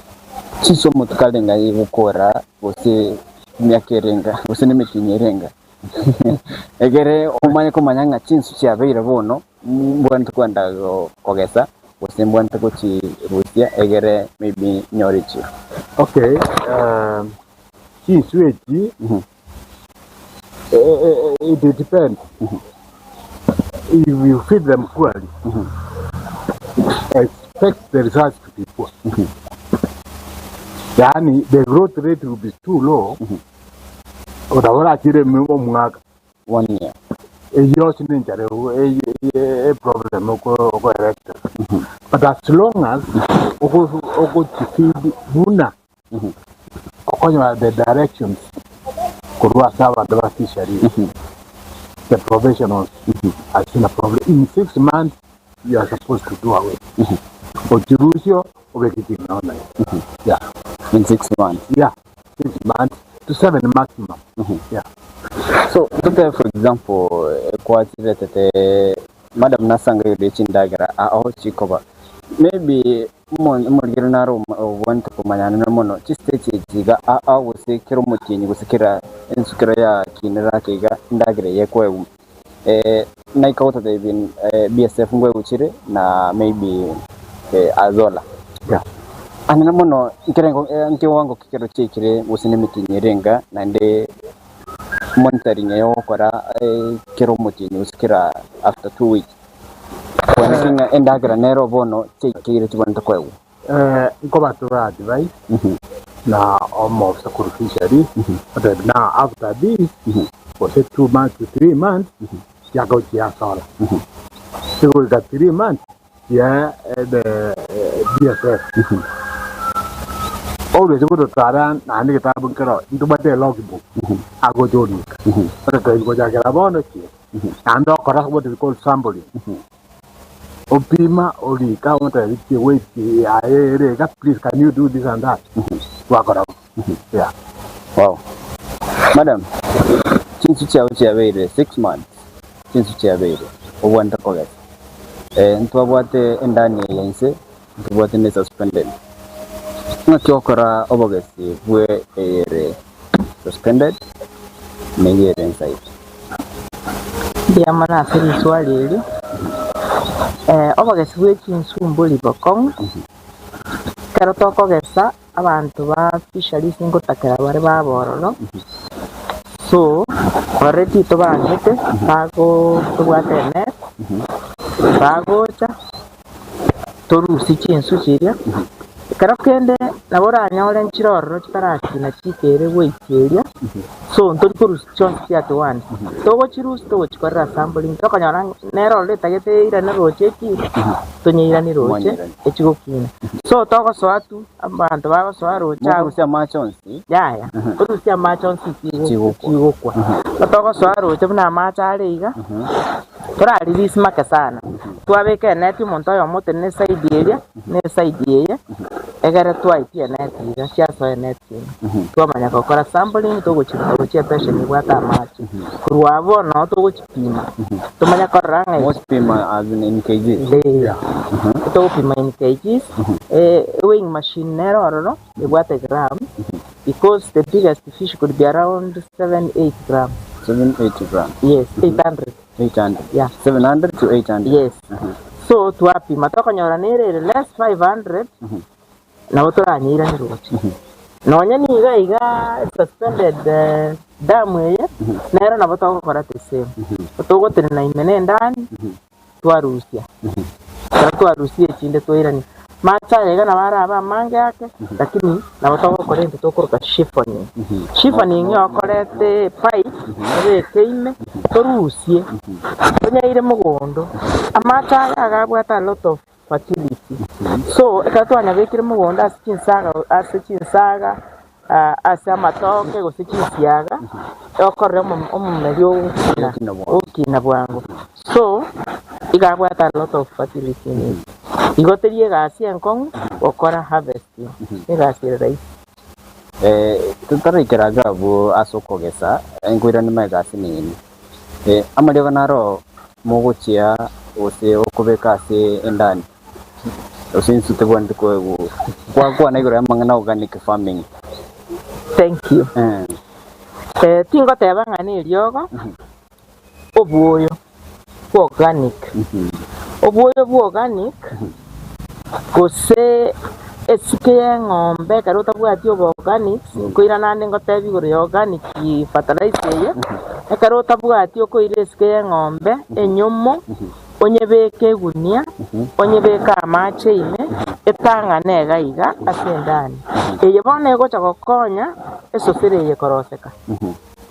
chisomo tikarenga igokora gose emiaka erenga gose na emetienyi erenga. Ekere omanye komanya ng'a chinsu chiabeire bono, mbwenerete kogenda kogesa gose mbwenerete gochirusia egere maybe nyore echiro. Okay, chinsu echi It depends. If you feed them poorly, expect the results to be poor. Yaani the growth rate will be too low. Otabora achire omwaka. One year. Eyo ase nenchara e problem oko erector. But as long as ogochifeed buna Okonyora the directions korwa ase abanto ba fisheries, the professionals, ase na problem. In 6 months you are supposed to do away. Ochirusie obeke ching'ao naye. Yeah. In 6 months. Yeah. 6 months to seven maximum. Yeah. So totebe for example ekwachiretete madam nasanga igoro chindagera aho chikoba maybe omorigero naro obwante komanyana na mono chistage echi iga ao gose kera omotienyi gose kera ensu kero yakinire ake iga endagera eye ekoegwa naika gototebi BSF ngwegochire na maybe Azolla. Yeah. Anene mono nkerengo nkewango ki kero chiaikire gose na emetienyi ere enga naende monitoring eye ogokora kera omotienyi gose kera after 2 weeks kwanaki ng'a endagera nero bono chiaikeire chibwenerete koegwa. Nkobatura advice na omoofisa korwa fisheries otebi now after this gose 2 months to 3 months chiagochia Azolla chigoika 3 months chia the BSF always gototara naende egetabu nkero ntobwate elogbook agocha orika ototebi gochakera bono chie naende okora what we call sampling opima orika omotebi ki weight yaye ere iga please can you do this and that twakora bo yeah. Wow. Madam, chinsu chiao chiabeire 6 months, chinsu chiabeire obwenerete kogesa. Ntwabwate endani eye inse, ntobwate ne suspended. Ng'aki ogokora obogesi bwe eyere suspended na eyere inside? Mbuya mono ase riswali erio. Obogesi bwe chinsu mbori bokong'u, ekero tokogesa abanto ba fisheries ngotakera bare babe ororo, so already tobangete bago tobwate enet, bagocha torusie chinsu chiria, ekero kende. Nabo oranyore nchire ororo chitarakina chikere goikeria, so ntori korusia chionsi chi at once. Togochirusia togochikorera sampling, tokonyora ng'a nere ororo etagete eirane roche ekine, tonyeiranie roche Mwanyeirani. echigokina. So togosoa tu, abanto bagosoa roche abwo. Mokorusia amache onsi. Yaya, torusie amache onsi chigo- Chigokwa. chigokwa. Togosoa roche buna amache are iga, tora release make sana, twabeka eneti omonto oyomo otenene eside eria, na eside eye, egere twaitia eneti iga, chiasoa eneti ime. Twamanya gokora sampling, togochiruta gochia epesheni ebwate amache. Korwa abwo noo togochipima, tomanye korora ng'a echi Mochipima as in, in kgs. Eh, togopima in kgs, eh, weighing machine nere ororo, ebwate gram, because the biggest fish could be around 7, 8 grams. 7, 8 grams. Yes, 800. 800. Yeah. 700 to 800. Yes. So twapima tokonyora nere ere less 500 nabo toranyeirane roche. Nonya niga iga suspended eh, dam eye nero nabo togokora the same. Togotenena ime na endani twarusia. Ekero twarusia echinde twairania. Mache aya iga nabo arabe amange ake, lakini nabo togokora egento tokoroka shiffoning. Shiffoning okorete epipe obeke ime torusie tonyaire mogondo. Amache aya iga abwate a lot of fertility. So ekero twanyabekire mogondo ase chinsaga ase chinsaga ase amatoke gose chinsiaga, okorora omomeri ogokina ogokina bwango. So, iga abwate a lot of fertility in it. Igo teri egasi enkong'u gokora harvesting, egasi ere rahisi. Totaraikera iga abwo ase okogesa, nkoirania magega ase nini. Amariogo naro mogochia gose okobeka ase endani. Gose inse tebwenereti koegwa gwakwana igoro y'amang'ana organic farming. Thank you. Eh. Eh, tingoteba ng'a neriogo, obwoyo bwa organic. Obwoyo bwa organic, gose esike y'eng'ombe ekero otabwati obo organic, nkoira naende ngotebie igoro ya organic fertilizer eye, ekero otabwati okoira esike y'eng'ombe enyomo, Onyebeke egunia, onyebeke amache ime, etang'ane iga iga ase endani. Eye bono egocha gokonya esosera eye koroseka,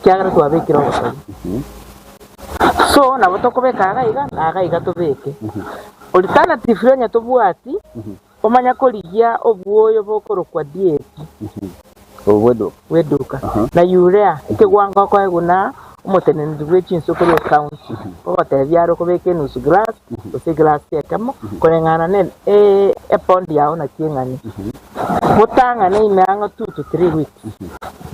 ekiagera twabekire obotobi. So nabo tokobeka iga iga na iga iga tobeke. Alternatively onye tobwati, Omanya korigia obwoyo bokorokwa DAP bw'eduka, na urea, ekegwango okoegwa na omoteneneri bwe chinsoko ria ecounty, ogotebia are okobeka enusu glass gose eglass ekemo koreng'ana ne epond yao naki eng'ani. Botang'ane ime ang'e two to three weeks,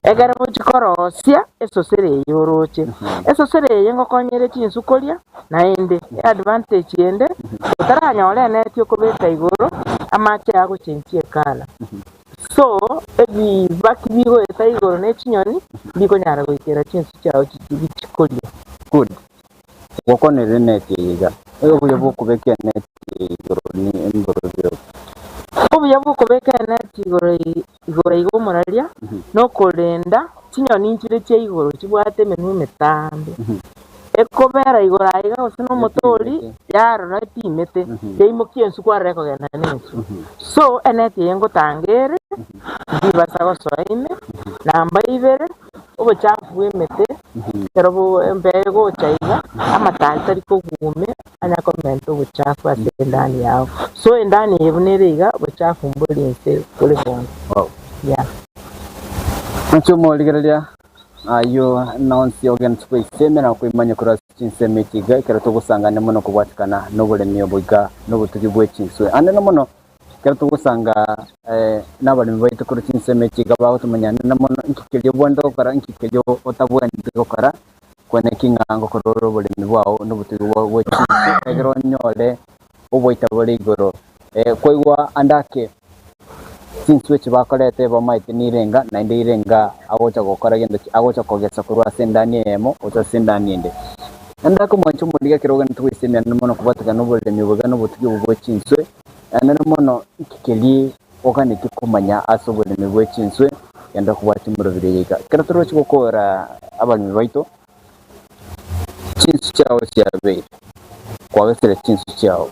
ekero bochia korosia esosera eye oroche. Esosera eye ngokonyere chinsu koria. Naende eadvantage ende, otaranyora eneti okobeka igoro, amache agochenchia ecolour. So, ebibaki bigoeta igoro ne chinyoni, mbikonyara goikera chinsu chiao bichikoria. Good. Gokwanera eneti eye iga. Obuya bw'okobeka eneti eye igoro ni mborobio ki? Obuya bw'okobeka eneti igoro igoro iga omoraria, nokorenda chinyoni nchire chia igoro chibwate emenwa emetambe. Ekobera igoro aiga gose nomotori, yarora epimete, yaimokia ensu kwarora ekogenda nensu. So eneti eye ngotanga ere, ndibasa gosoa ime. Namba ibere, obochafu bw'emete, ekero bo embeo egocha iga, amatari tari kogume anya komenta obochafu ase endani yao. So endani eye buna ere iga, obochafu mbori inse bore bonsi. Wow. Yeah. Inche omorigereria ayio nonsi ogende goisemia na koimanya korwa ase chinsemo echi iga ekero togosangana mono kobwatikana noboremi obo iga nobotugi bwe chinswe. Ande na mono ekero togosanga nabaremi baito korwa chinsemo echi iga bagotomanya ande na mono inki keria obwenerete gokora inki keria otabwenereti gokora kweneki ng'a ngokora ore oboremi bwao nobotugi bwao bwe chinswe ekero onyore oboita bore igoro. Kwaigwa ande ake Chinswe echi bakorete bamaete nirenga, naende irenga agocha gokora gento ki? Agocha kogesa korwa ase endani eyemo gocha ase endani ende. Naende akomwancha omorigia ekero ogenderete goisemia naende mono kobatekana oboremi obobe na obotugi obo bwe chinswe, naende mono inki keria oganetie komanya ase oboremi bwe chinswe, genda kobwatia omorobiri oyo iga. Ekero toroche gokora abaremi baito, Chinsu chiao chiabeire, kwagesire chinsu chiao,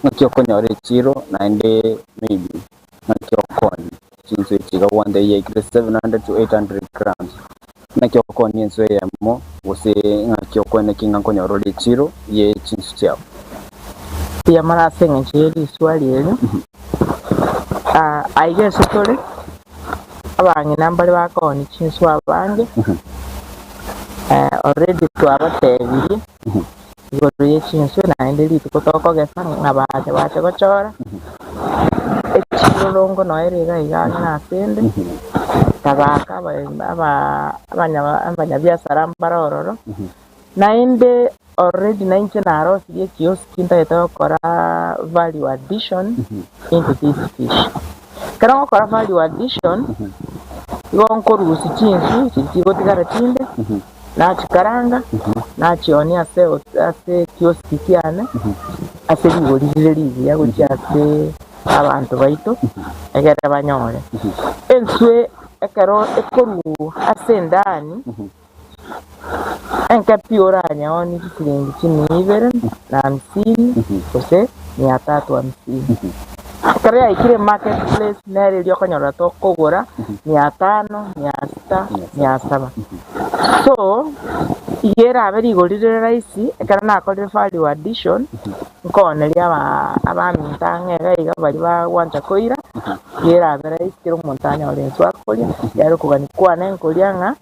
ng'aki okonyora echiiro naende maybe ng'aki okonya. chinsu echi iga gwantebia yaikire 700 to 800 grams. Naki okoonia ensu eyemo, gose ng'aki okoeneki ng'a nkonyora ore echiro ye chinsu chiao? Mbuya mono ase engencho ye riswali erio. Aiga ase tore, abang'ina mbare bakoonia chinsu abange, already twabatebirie igoro ye chinsu naende rituko tokogesa ng'a bache bache gochora, echirolongo noyo ere iga iga ang'e nase ende, tabaka abanyabiasara mbare ororo, naende already nainche narosirie ekioski ntagete gokora value addition into this fish. Ekero ngokora value addition, igo nkorusia chinsu chiria chigotigara chinde. Nachikaranga, nachionia ase ase ekioski kiane, ase rigori rire rigiya gochia ase abanto baito, egere banyore. Enswe ekero ekorwa ase endani, enke pi oranyeonie chisiringi chimia ibere na hamsini gose mia tatu hamsini. Ekero yaikire emarket place nere eria okonyora tokogora mia tano, mia sita, mia saba. So, iga erabe rigori rire rahisi, ekero nakorire value addition, nkooneria aba abaminto ang'e iga iga baria bagwancha koira, iga erabe rahisi kera omonto anyore enswe akoria, yare okogania kwane nkoria ng'a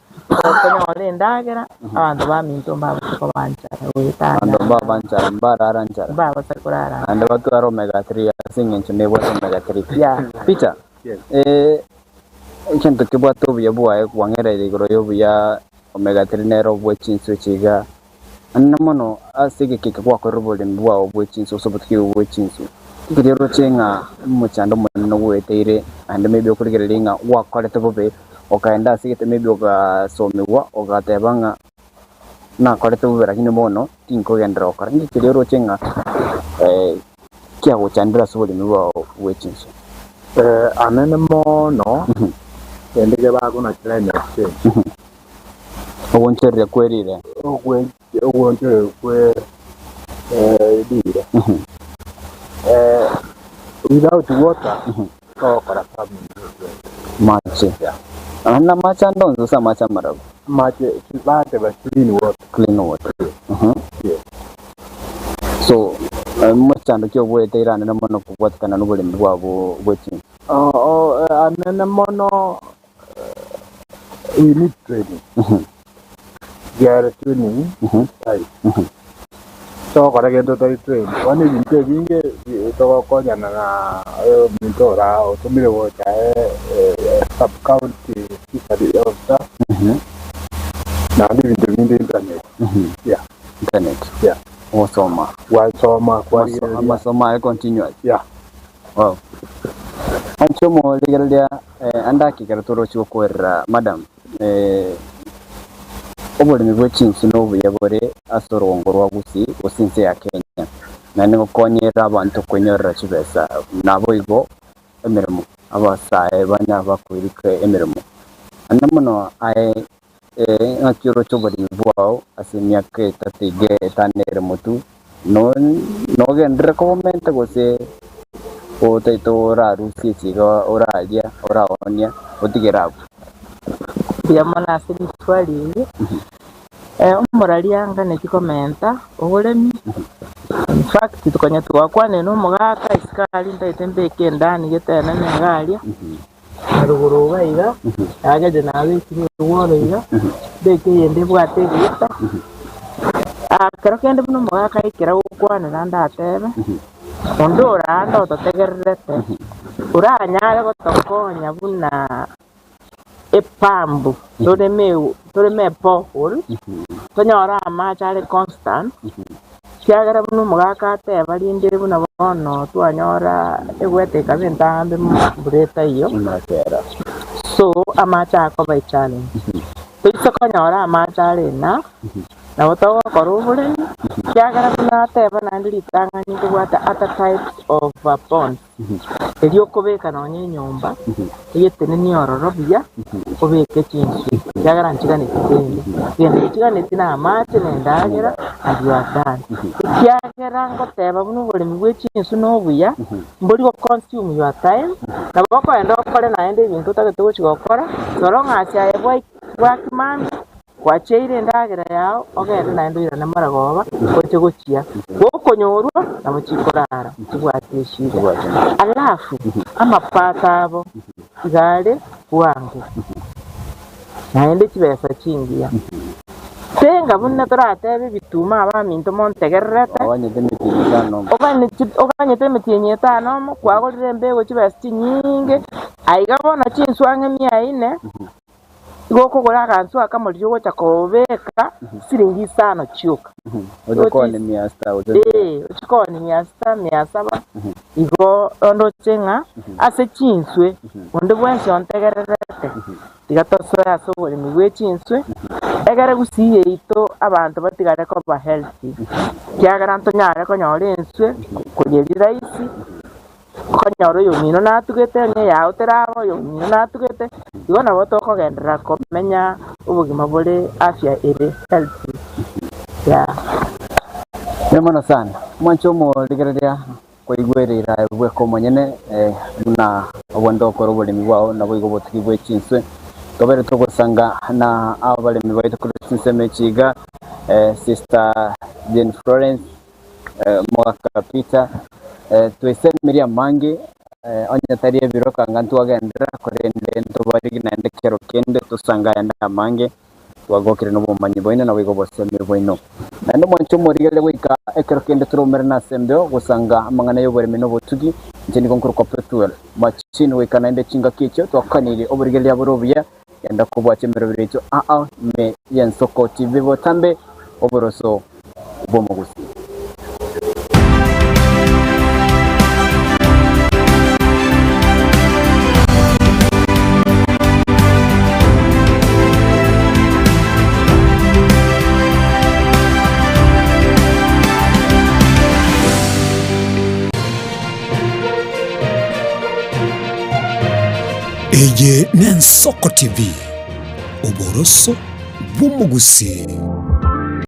tonyore endagera, abanto baminto mbabase koba nchara goetania Abanto mbaba nchara, mbarara nchara. mbabase korara nchara. Naende batware omega 3 ase eng'encho nebwate omega 3. Yeah. Peter, eh, Egento kebwate obuya bwaye kwang'ereire igoro y'obuya omega 3 nere obwe chinswe echi iga. Naende mono ase egeka eke gwakorire oboremi bwao bwe chinswe gose obotuki bwe chinswe, rigereria oroche ng'a omochando omonene ogoeteire naende maybe okorigereria ng'a gwakorete bobe, okaenda ase egete maybe ogasomigwa ogateba ng'a nakorete bobe lakini bono tinkogenderera gokora. Inki keria oroche ng'a kiagochandire ase oboremi bwao bwe chinswe? Anene mono, kende kebago na climate change. Ogonchoreria kwe rire. Ogonchoreria kwe rire. Without water, togokora farming. Mache. Naende namache ande onsi gose amache amarabu? Amache, bateba clean water. Clean water. Yes. So, mochando ki oboete ere anene mono kobwatikana noboremi bwabo bwe chinsu? Anene mono we need training. Gere training tari. Togokora gento tari trained. Bono ebinto ebinge togokonyana na ominto ora otomire gocha sub county fishery officer naende ebinto binde internet. Yeah. Internet. Yeah. Gosoma. Gwasoma kwarigereria. Amasomo aye continuous. Yeah. Wow. Anche omorigereria ande akekero torochi gokorera madam oboremi bwe chinsu nobuya bore ase orogongo rwa Gusii gose ense ya Kenya naende gokonyerera abanto kwenyorera chibesa naboigo emeremo abasae banya bakoirika emeremo. Naende mono aye Ng'aki oroche oboremi bwao ase emiaka etato iga etano ere motwe, nogenderere kobomenta gose otaete orarusie echiga oraria oraoonia otigere abwo? Mbuya mono ase riswali eri. Omoraria nganeti komenta oboremi, in fact konya twakwanire na omogaka isiko aria ntaete mbeke endani gete enene iga aria. Na rogoro iga iga, nagerire nabekire egworo iga, mbeke eyende ebwate egeita. Ekero kende buna omogaka aikera gokwanera ndatebe, onde ore ande ototegererete, oranyare gotokonya buna epambu toreme toreme eborehole, tonyore amache are constant. Ekiagera buna omogaka ateba rinde buna bono twanyora egwete ekaba entambe mbura etaiyo, so amache akoba echallenge. Toise konyora amache are enough, nabo togokora oboremi, ekiagera buna ateba naende ritang'ani ntobwate other types of ponds. Erio okobeka nonya enyomba eyetenenie ororo buya, obeke chinswe, ekiagera nchiganeti kende. Egento gechiganeti na amache na endagera, And you are done. Ekiagera ngoteba buna oboremi bwe chinsu nobuya, mbori go consume your time, nabo okoenda okore naende ebinto otagete gochi gokora, so long as aye bwai bwakimambia, gwacheire endagera yao, ogende naende oirane maragoba, oche gochia. Gokonyorwa, nabo chikorara, chibwati eshida. Alafu, amapato abo, iga are bwango. Naende chibesa chingiya. Tenga buna toratebe ebituma abaminto montegererete, Oganyete emetienyi etano omo. ogane- oganyete emetienyi etano omo, kwagorire embego chibesa chinyinge, aiga bono chinswe ang'e mia ine, igo okogora agansu akamo riria ogocha kobeka siringi isano chioka. Oche koonia mia sita gose Ee, oche koonia mia sita, mia saba, igo ondoche ng'a ase chinswe, onde bwensi ontegererete, Tiga tosoe ase oboremi bwe chinswe, egere gusii yaito abanto batigare koba healthy, ekiagera ntonyare konyora enswe koyeria rahisi, okonyora oyomino natugete onye eyao teraba oyomino natugete, igo nabo tokogenderera komenya obogima bore afya ere healthy yeah. Mbuya mono sana. Mwanche omorigereria Koigwera ira bweka omonyene, buna obonde gokora oboremi bwao, naboigo obotugi bwe chinswe. Tobere togosanga na abaremi baito korwa chinsemo echi iga, Sister Jane Florence, Mogaka Peter, twesemerie amange, onye tari ebiro kanga ntwagenderera, korende ntobarigi naende kero kende tosange ayande amange. Twagokire nobomanyi bwaino naboigo obosemi bwaino. Naende mwanche omorigereria goika ekero kende toraumerane ase embeo gosanga amang'ana y'oboremi na obotugi. Inche nigo nkorokwa Pethuel Machini goika naende chingaki echio twakanirie oborigereria bore obuya genda kobwatia emeroberi yaito aa ime y'ensoko TV botambe oboroso bw'omogusii. Eye n'Ensoko TV, oboroso bw'omogusii.